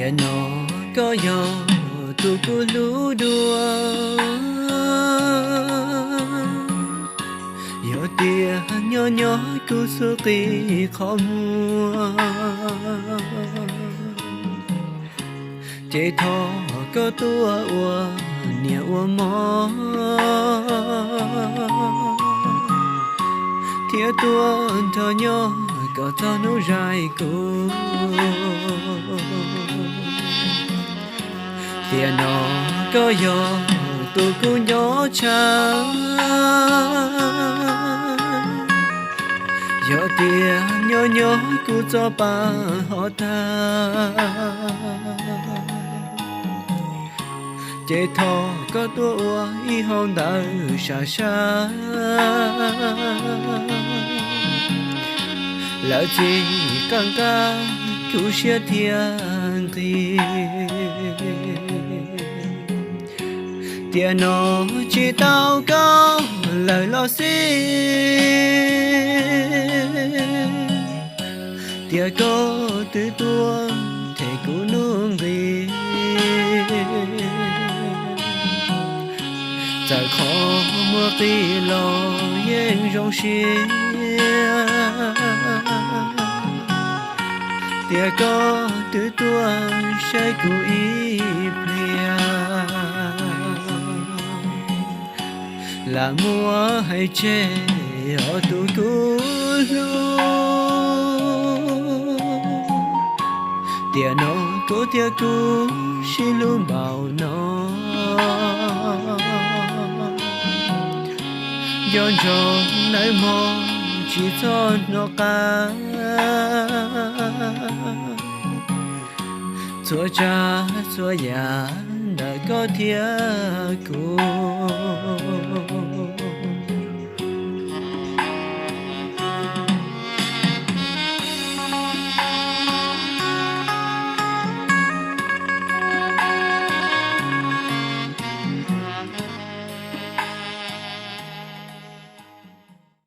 Tiam no koj yog tus kuv hlub dua, yog tias nyob nyob kuv xub qis qhov muag, ces thov koj tuaj ua niam ua mog, thiab tuaj nrog nyob kom txog hnub zais kuv. Tiam no koj yog tus kuv nco tshaj, yog tias nyob nyob kuv txoj pa ho tag, ces thov koj tuaj ua ib hau ntawv sam sam, lawv txij qab nqa kuv siab thiab nqis. Tiam no tsis tau koj lawm los xij, tiam koj twb tuaj them kuv nuj nqis. Txawm qhov muag qis los yeej zoo siab, tiam koj twb tuaj saib kuv ib pliag. Lam muab hais tseg os tus kuv hlub, tiam no koj thiab kuv sib hlub npaum no. Nco ntsoov nawb mog, tsis txhob hnov qab txhua tsav txhua yam ntawm koj thiab kuv.